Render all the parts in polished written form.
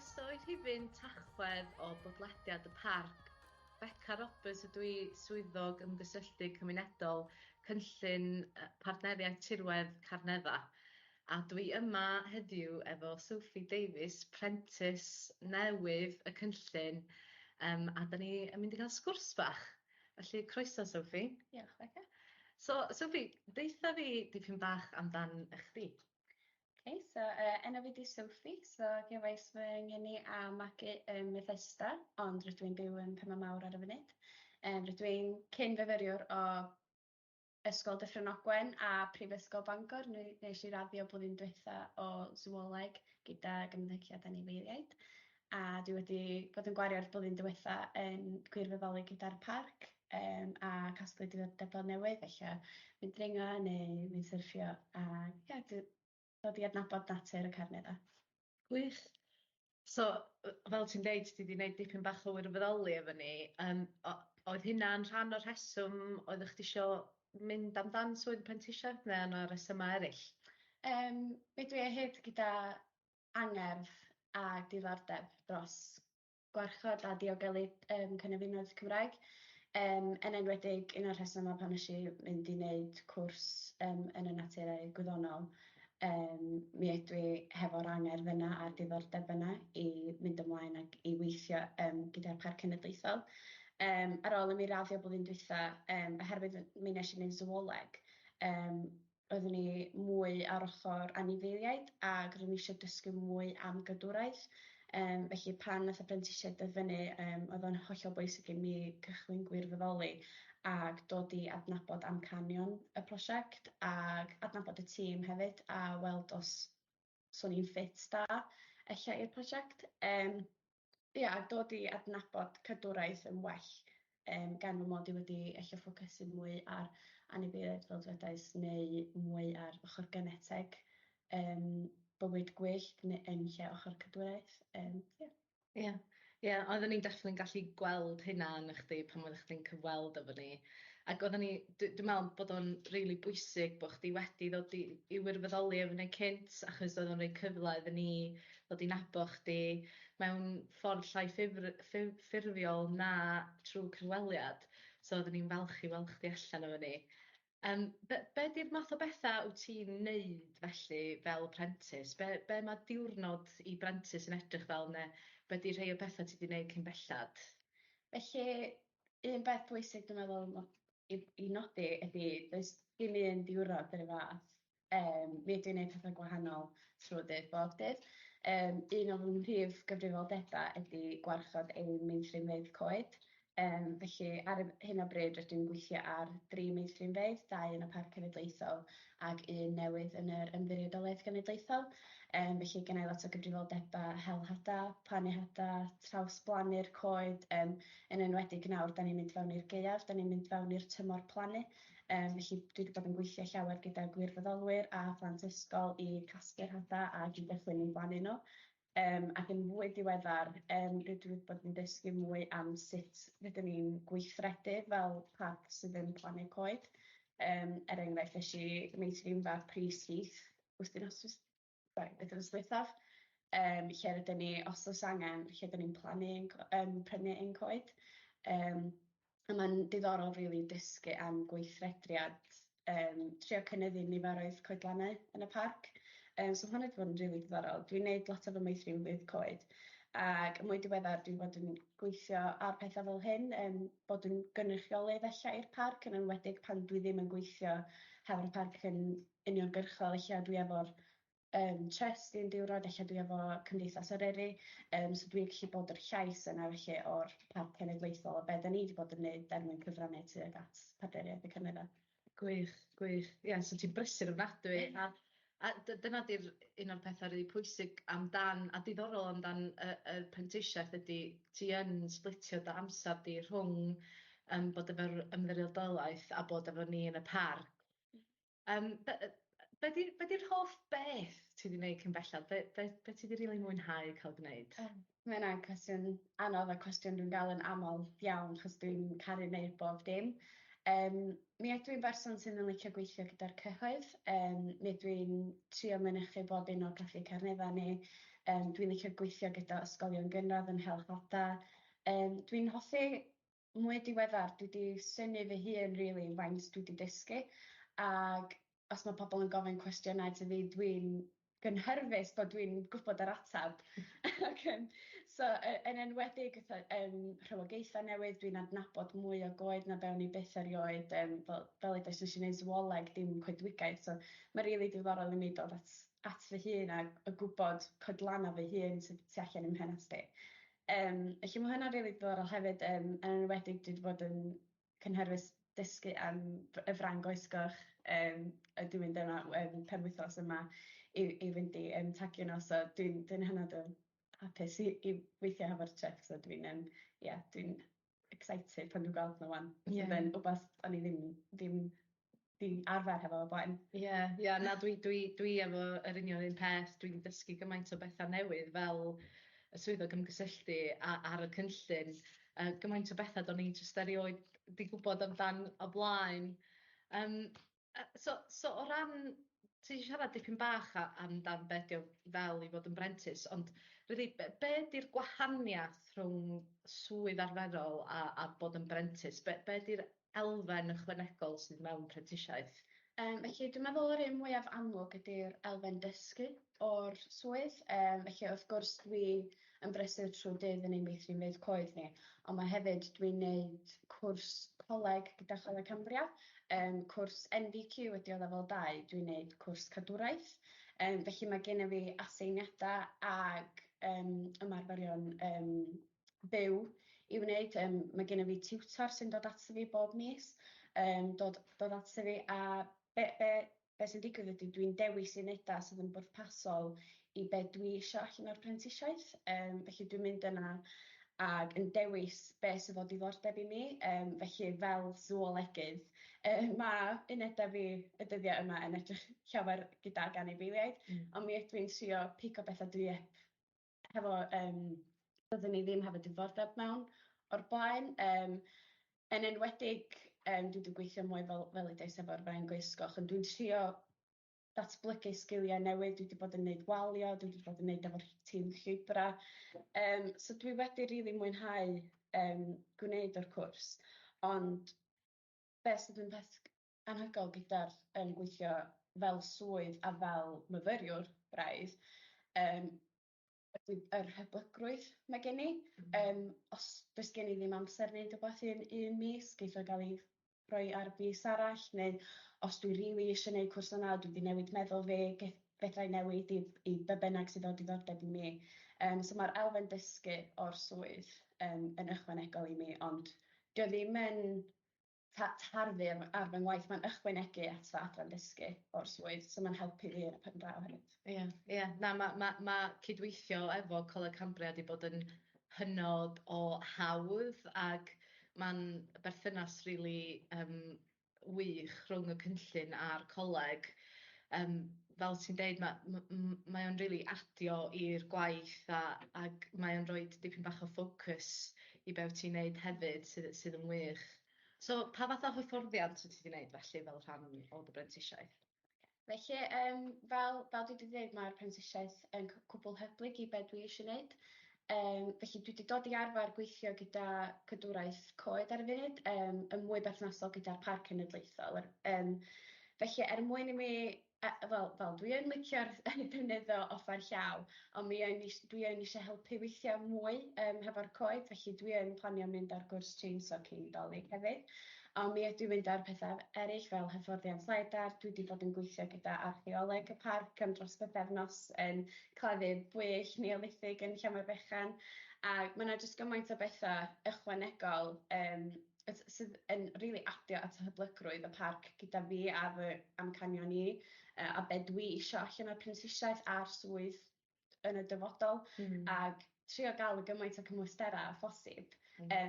Croeso i rhifyn Tachwedd o bodlediad y Parc. Beca Roberts ydw i, swyddog ymgysylltu cymunedol cynllun partneriaeth tirwedd Carnedda. A dwi yma heddiw efo Sophie Davies, prentis newydd y cynllun, a da ni yn mynd i gael sgwrs bach. Felly croeso Sophie. Diolch Beca. So Sophie, deutha fi dipyn bach amdan chdi. Ok, so enw fi 'di Sophie, so gefais fy ngeni a magu ym Methesda, ond rydw i'n byw yn Penmaenmawr ar y funud. Rydw i'n cyn-fyfyriwr o Ysgol Dyffryn Ogwen a Prifysgol Bangor. Nes i raddio blwyddyn diwetha o Zooleg gydag ymddygiad anifeiliaid. A dwi wedi bod yn gwario'r blwyddyn diwetha yn gwirfoddoli gyda'r parc a casglu diddordebau newydd, ella mynd dringo neu mynd syrffio a ia, dod i adnabod natur y Carneddau. Gwych. So, fel ti'n deud, ti 'di wneud dipyn bach o wirfoddoli efo ni. Oedd hynna'n rhan o'r rheswm oeddech chdi isio mynd amdan swydd prentisiaeth neu yna resymau eraill? Mi dwi o hyd gyda angerdd a diddordeb dros gwarchod a diogelu cynefinoedd Cymraeg. Yn enwedig un o'r rhesymau pan nes i mynd i wneud cwrs yn y naturiau gwyddonol, mi ydw i hefo'r angerdd yna a'r diddordeb yna i mynd ymlaen ac i weithio gyda'r Parc Cenedlaethol. Ar ôl i mi raddio blwyddyn dwytha, oherwydd mi nes i wneud zooleg, oeddwn i mwy ar ochr anifeiliaid ac roeddwn i eisiau dysgu mwy am gadwraeth. Felly pan nath y brentisiaid dod fyny, oedd o'n hollol bwysig i mi cychwyn gwirfoddoli ac dod i adnabod amcanion y prosiect ac adnabod y tîm hefyd a weld os swn i'n ffit da ella i'r prosiect. Ia, a dod i adnabod cadwraeth yn well, gan fy mod i wedi ella ffocysu mwy ar anifeiliaid fel dwedais neu mwy ar ochr geneteg bywyd gwyllt neu yn lle ochr cadwraeth. Ia. Ie, ie, oeddwn i'n definitely gallu gweld hynna yn chdi pan oeddech chdi'n cyfweld efo ni. Ac oeddwn i, dwi'n meddwl bod o'n rili bwysig bod chdi wedi ddod i wirfoddoli efo ni cynt, achos oedd o'n rhoi cyfle iddyn ni ddod i nabod chdi mewn ffordd llai ffurfiol na trwy cyfweliad. So oeddwn i'n falch i weld chdi allan efo ni. Be 'di'r math o bethau wyt ti'n neud felly fel prentis? Be mae diwrnod i brentis yn edrych fel, neu be 'di rhai o bethau ti 'di neud cyn bellad? Felly, un beth pwysig dwi'n meddwl i nodi ydy does dim un diwrnod yr un fath. Mi ydw i'n neud pethau gwahanol trwy'r dydd bob dydd. Un o fy mhrif gyfrifoldebau ydy gwarchod ein meithrinfeydd coed. Felly ar hyn o bryd rydw i'n gweithio ar 3 meithrinfeydd, 2 yn y Parc Cenedlaethol ac un newydd yn yr Ymddiriedolaeth Genedlaethol. Felly genna i lot o gyfrifoldebau hel hada, plannu hada, trawsblannu'r coed, yn enwedig nawr 'dan ni'n mynd fewn i'r gaeaf, 'dan ni'n mynd fewn i'r tymor plannu. Felly dwi wedi bod yn gweithio llawer gyda gwirfoddolwyr a phlant ysgol i casglu'r hada ac i gychwyn i blannu nhw. Ac yn fwy diweddar, rydw i wedi bod yn dysgu mwy am sut rydyn ni'n gweithredu fel parc sydd yn plannu coed. Er enghraifft, es i meithrinfa Prys Heath wythnos diwethaf, lle rydyn ni, os oes angen, lle rydyn ni'n plannu ein prynu ein coed. A mae'n diddorol rili dysgu am gweithrediad, trio cynyddu niferoedd coedlannau yn y parc. So ma' hwnna 'di bod yn rili diddorol. Dwi'n neud lot efo meithrinfeydd coed ac yn mwy diweddar dwi 'di bod yn gweithio ar pethau fel hyn, bod yn gynrychiolydd ella i'r parc, yn enwedig pan dwi ddim yn gweithio hefo'r parc yn uniongyrchol, ella dwi efo'r trust un diwrnod, ella dwi efo Cymdeithas Eryri, so dwi'n gallu bod yr llais yna felly o'r Parc Cenedlaethol a be 'dan ni 'di bod yn neud er mwyn cyfrannu tuag at partneriaeth y Carneddau. Gwych, gwych. Ie, so ti'n brysur ofnadwy a dyna 'di'r un o'r pethau rili pwysig amdan a diddorol amdan y prentisiaeth ydy ti yn splitio dy amser di rhwng bod efo'r ymddiriedolaeth a bod efo ni yn y parc. Be 'di'r hoff beth ti 'di wneud cyn bellad? Be ti 'di rili mwynhau cael gwneud? Mae hynna'n cwestiwn anodd a cwestiwn dwi'n gael yn aml iawn, achos dwi'n caru wneud bob dim. Mi ydw i'n berson sydd yn licio gweithio gyda'r cyhoedd. Mi ydw i'n trio mynychu bob un o'r caffi Carneddau ni. Dwi'n licio gweithio gyda ysgolion gynradd yn hel hada. Dwi'n hoffi mwy diweddar, dwi 'di synnu fy hun rili faint dwi 'di dysgu, ag os ma' pobol yn gofyn cwestiynau ti fi, dwi'n gynhyrfus bod dwi'n gwbod yr atab ac so yn enwedig fatha rhywogaetha newydd, dwi'n adnabod mwy o goed na be' o'n i byth erioed fel edes nes i neud sŵoleg dim coedwigaeth, so ma' rili diddorol i mi dod at fy hun a gwbod coedlanna fy hun sydd tu allan i'm mhenast i. Felly ma' hynna'n rili diddorol hefyd, yn enwedig dwi 'di bod yn cynhyrfus dysgu am y Frân Goesgoch, y dwi'n mynd yna penwythnos yma i fynd i tagio nhw, so dwi'n hynod o hapus i weithio hefo'r trip, so dwi'n yeah, dwi'n excited pan dwi'n gweld nhw wan. Sydd yn wbath o'n i ddim 'di arfer hefo o blaen. Ie, na dwi efo yr union un peth, dwi 'di dysgu gymaint o betha newydd fel y swyddog ymgysylltu ar y cynllun, gymaint o betha do'n i'n jyst erioed 'di gwbod amdan o blaen. So o ran, ti 'di siarad dipyn bach amdan be' 'di o fel i fod yn brentis, ond really be 'di'r gwahaniath rhwng swydd arferol a bod yn brentis? Be 'di'r elfen ychwanegol sydd mewn prentisiaeth? Felly dwi'n meddwl yr un mwyaf amlwg ydi'r elfen dysgu o'r swydd. Felly wrth gwrs dwi yn brysur trwy dydd yn ein meithrinfeydd coed ni, ond ma' hefyd dwi'n neud cwrs coleg gyda Choleg Cambria, cwrs NVQ ydi o lefel 2, dwi'n neud cwrs cadwraeth. Felly mae gennym fi aseiniada ag ymarferion byw i wneud. Mae gennym fi tiwtor sy'n dod ato fi bob mis, dod ato fi, a be sy'n digwydd ydy dwi'n dewis unedau sydd yn bwrpasol i be dwi isio allan o'r prentisiaeth. Felly dwi'n mynd yna ag yn dewis be sydd o diddordeb i mi. Felly fel zoolegydd, ma' unedau fi y dyddiau yma yn edrych llawer gydag anifeiliaid, ond mi ydw i'n trio pigo bethau dwi hefo byddwn i ddim hefo diddordeb mewn o'r blaen. Yn enwedig dwi wedi gweithio mwy fel edes efo'r Frân Goesgoch, ond dwi'n trio datblygu sgiliau newydd. Dwi wedi bod yn neud walio, dwi wedi bod yn neud efo'r tîm llwybra. So dwi wedi rili mwynhau gwneud o'r cwrs, ond beth sydd yn peth anhygoel gyda'r gweithio fel swydd a fel myfyriwr braidd, ydy yr hyblygrwydd mae gen i. Os does gen i ddim amser wneud rwbath un mis, geith o gael ei rhoi ar fis arall, neu os dwi rili eisiau gwneud cwrs yna, dwi wedi newid meddwl fi, fedra i newid i be bynnag sydd o diddordeb i mi. So mae'r elfen dysgu o'r swydd yn ychwanegol i mi, ond dio ddim yn tarfu ar fy ngwaith, mae'n ychwanegu at fy adran dysgu o'r swydd, so mae'n helpu fi yn y pen draw hefyd. Ie, na ma' cydweithio efo Coleg Cambria 'di bod yn hynod o hawdd, ac ma'n berthynas rili wych rhwng y cynllun a'r coleg. Fel ti'n deud, mae o'n rili adio i'r gwaith ac mae o'n rhoi dipyn bach o ffocws i be wyt ti'n neud hefyd sydd yn wych. So pa fath o hyfforddiant wyt ti 'di wneud felly fel rhan o dy brentisiaeth? Felly fel dwi 'di dweud, mae'r prentisiaeth yn cwbl hyblyg i be dwi eisiau wneud. Felly dwi 'di dod i arfer gweithio gyda cadwraeth coed ar y funud, yn mwy berthnasol gyda'r Parc Cenedlaethol. Felly er mwyn i mi, fel dwi yn licio'r defnydd o offer llaw, ond dwi yn eisiau helpu weithio mwy hefo'r coed, felly dwi yn planio mynd ar gwrs chainsaw cyn Dolig hefyd. Ond mi ydw i'n mynd ar pethau eraill fel hyfforddiant LiDAR. Dwi wedi bod yn gweithio gyda archeoleg y parc am dros bythefnos yn claddu bwyll neolithig yn Llanfairfechan, a ma' 'na jyst gymaint o bethau ychwanegol sydd yn rili adio at hyblygrwydd y parc gyda fi a fy amcanion i, a be dwi isio allan o'r prentisiaeth a'r swydd yn y dyfodol, ag trio gael gymaint o cymwysterau â phosib.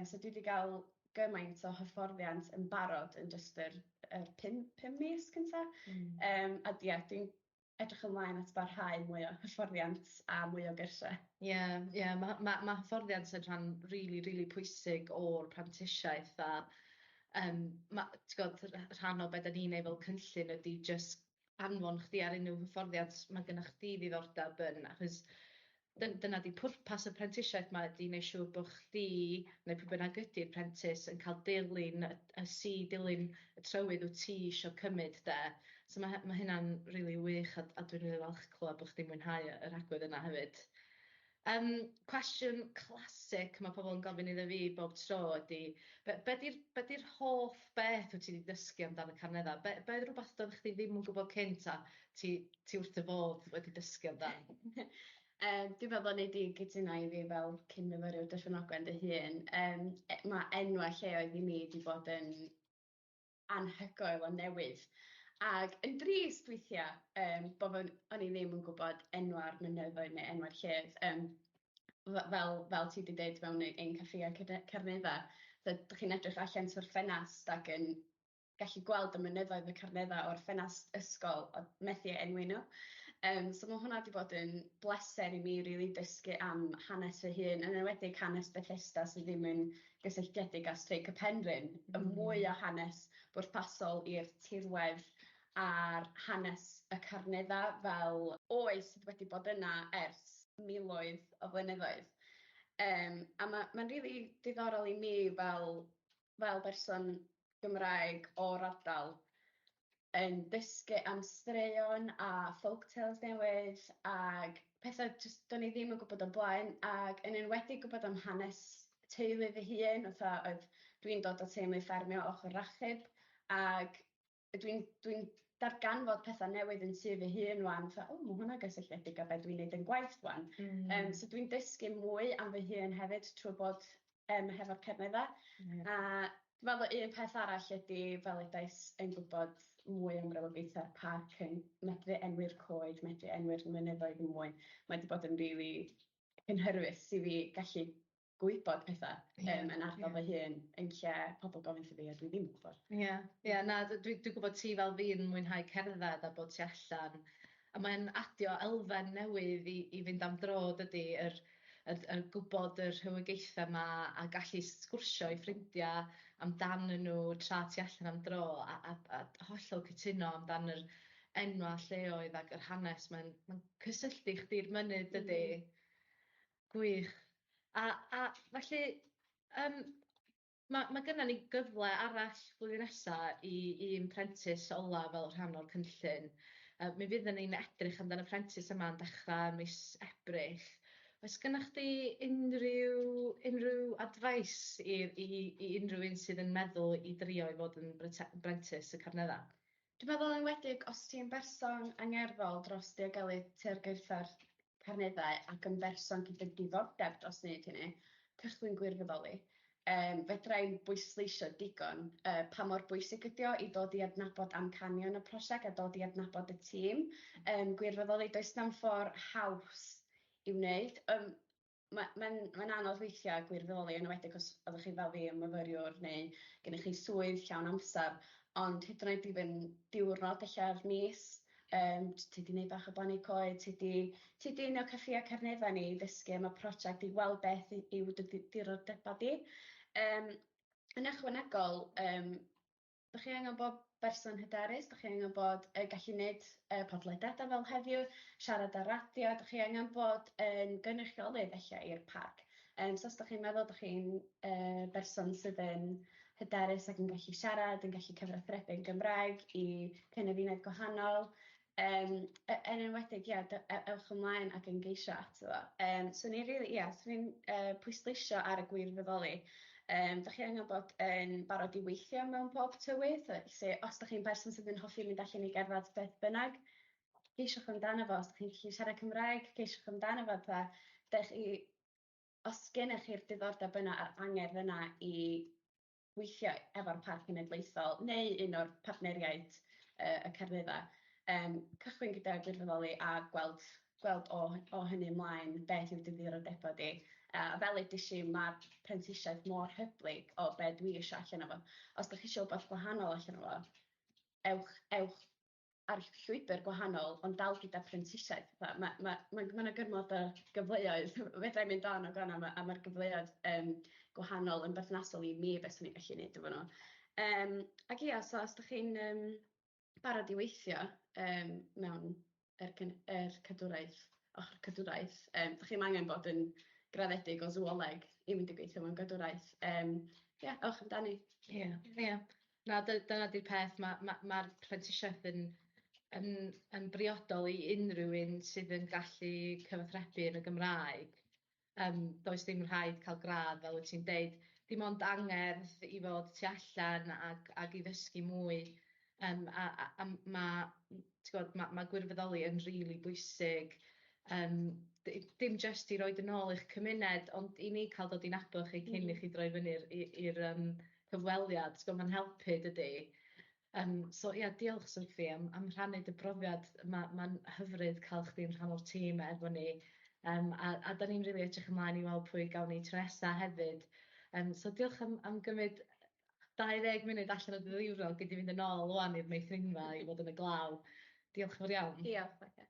So dwi wedi cael gymaint o hyfforddiant yn barod yn jyst yr 5 mis cynta. A ie, dwi'n edrych ymlaen at barhau mwy o hyfforddiant a mwy o gyrsiau. Ie, ma' hyfforddiant yn rhan rili, rili pwysig o'r prentisiaeth, a ma', ti'n gwbod, rhan o be 'dan ni'n neud fel cynllun ydi jyst anfon chdi ar unrhyw hyfforddiant ma' gennych chdi ddiddordeb yn, achos Dyna 'di pwrpas y prentisiaeth 'ma, ydi neud siŵr bo' chdi neu pwy bynnag ydi'r prentis yn ca'l dilyn y si, dilyn y trywydd wt ti isio cymyd 'de. So ma' hynna'n rili wych a dwi'n rili falch clywed bo' chdi'n mwynhau yr agwedd yna hefyd. Cwestiwn classic ma' pobl yn gofyn iddo fi bob tro ydi be 'di'r be 'di'r hoff beth wyt ti 'di dysgu amdan y Carneddau? Be oedd rhywbeth doeddech chdi ddim yn gwybod cynt a ti wrth dy fodd wedi dysgu amdan? Dwi'n meddwl nei di gytuno i fi fel cyn-myfyriwr Dyffryn Ogwen dy hun. Ma' enwau lleoedd i mi 'di bod yn anhygoel o newydd ac yn drist weithia', bo' o'n i ddim yn gwybod enwa'r mynyddoedd neu enwa'r lleoedd. Fel ti 'di deud mewn ein caffia Carneddau, dych chi'n edrych allan trwy'r ffenast ac yn gallu gweld y mynyddoedd y Carneddau o'r ffenast ysgol a methu enwi nhw. So ma' hwnna 'di bod yn bleser i mi rili dysgu am hanes fy hun, yn enwedig hanes Bethesda sydd ddim yn gysylltiedig â Streic y Penrhyn, y mwy o hanes bwrpasol i'r tirwedd a'r hanes y Carneddau fel oes sydd wedi bod yna ers miloedd o flynyddoedd. A ma'n rili diddorol i mi fel berson Gymraeg o'r ardal yn dysgu am straeon a folktales newydd ag petha jyst do'n i ddim yn gwbod o'r blaen, ag yn enwedig gwbod am hanes teulu fy hun, fatha oedd dwi'n dod o teulu ffermio ochr Rachub, ag dwi'n darganfod petha newydd yn tŷ fy hun ŵan, fatha, o, ma' hwnna gysylltiedig â be dwi'n neud yn gwaith ŵan. So dwi'n dysgu mwy am fy hun hefyd trwy bod hefo'r Carneddau. A dwi'n meddwl un peth arall ydy, fel edais, yn gwybod mwy am rywogaethau'r parc, yn medru enwi'r coed, medru enwi'r mynyddoedd yn mwy. Mae wedi bod yn rili cynhyrfus i fi gallu gwybod pethau yn ardal fy hun, yn lle pobl gofyn wrtho fi a dwi ddim yn gwybod. Ie, ie, na, dwi gwybod ti fel fi'n mwynhau cerdded a bod tu allan, a mae'n adio elfen newydd i fynd am dro, dydy, yr gwybod y rhywogaethau 'ma a gallu sgwrsio i ffrindiau amdanyn nhw tra tu allan am dro, a hollol cytuno amdan yr enwa lleoedd ac yr hanes, mae'n cysylltu chdi'r mynydd, dydy. Gwych. A felly, ma' gynna ni gyfle arall blwyddyn nesa i un prentis ola fel rhan o'r cynllun. Mi fyddwn ni'n edrych amdan y prentis yma yn dechrau mis Ebrill. Oes gennych chdi unrhyw advice i unrhyw un sydd yn meddwl i drio i fod yn brentis y Carneddau? Dwi'n meddwl yn enwedig os ti'n berson angerddol dros diogelu tiriogaethau'r Carneddau ac yn berson gyda diddordeb dros wneud hynny, cychwyn gwirfoddoli. Fedra i'm bwysleisio digon pa mor bwysig ydi o i dod i adnabod amcanion y prosiect a dod i adnabod y tîm. Gwirfoddoli, does na'm ffordd haws i wneud. Mae'n anodd weithiau gwirfoddoli, yn enwedig os oeddech chi fel fi yn myfyriwr neu gennych chi swydd llawn amser, ond hyd yn oed i fynd diwrnod ella'r mis, ti 'di neud bach o blannu coed, ti 'di un o caffia Carneddau ni i ddysgu am y prosiect i weld beth yw dy diddordeba di. Yn ychwanegol, dych chi angen bod berson hyderus, dych chi angen bod gallu neud podlediadau fel heddiw, siarad ar radio, dych chi angen bod yn gynrychiolydd ella i'r parc. So os dych chi'n meddwl dych chi'n berson sydd yn hyderus ac yn gallu siarad, yn gallu cyfathrebu yn Gymraeg i cynefinoedd gwahanol, yn enwedig, ia, ewch ymlaen ac yn geisio ato fo. So ni'n rili, ia, so ni'n pwysleisio ar y gwirfoddoli. Dach chi angen bod yn barod i weithio mewn pob tywydd, felly os dach chi'n berson sydd yn hoffi mynd allan i gerdded beth bynnag, ceisiwch amdano fo. Os dach chi'n gallu siarad Cymraeg, ceisiwch amdano fo. Fatha, dach chi, os gennych chi'r diddordeb yna a'r angerdd yna i weithio efo'r Parc Cenedlaethol neu un o'r partneriaid y Carneddau, cychwyn gyda gwirfoddoli a gweld o hynny ymlaen beth yw dy ddiddordebau di. A fel edes i, mae'r prentisiaeth mor hyblyg o be dwi eisiau allan o fo. Os dach chi isio wbath gwahanol allan o fo, ewch ar llwybr gwahanol, ond dal gyda prentisiaeth. Ma' 'na gymod o gyfleoedd, fedra i mynd on ac on am yr gyfleoedd gwahanol yn berthnasol i mi beth swn i'n gallu neud efo nhw. Ac ia, so os dach chi'n barod i weithio mewn yr cadwraeth, Ochr cadwraeth yym 'dych chi'm angen bod yn graddedig o sŵoleg i mynd i gweithio mewn gadwraeth yym ia ewch amdani. Ia ia. Na dyna 'di'r peth ma' ma' ma'r prentisiaeth yn yn yn briodol i unrhyw un sydd yn gallu cyfathrebu yn y Gymraeg, does dim rhaid ca'l gradd fel wyt ti'n deud, dim ond angerdd i fod tu allan ag i ddysgu mwy a ma' t'gwod ma' gwirfoddoli yn rili bwysig dim jyst i roid yn ôl i'ch cymuned ond i ni ca'l dod i nabod chi cyn i chi droi fyny i'r cyfweliad, t'go' ma'n helpu dydi? So ia diolch Sophie am rhannu dy brofiad, ma'n hyfryd ca'l chdi'n rhan o'r tîm efo ni a 'dan ni'n rili edrych ymlaen i weld pwy gawn ni tro nesa hefyd so diolch am gymryd 20 munud allan o dy ddiwrnod gei di fynd yn ôl ŵan i'r meithrinfa i fod yn y glaw. Diolch yn fawr iawn. Diolch Beca.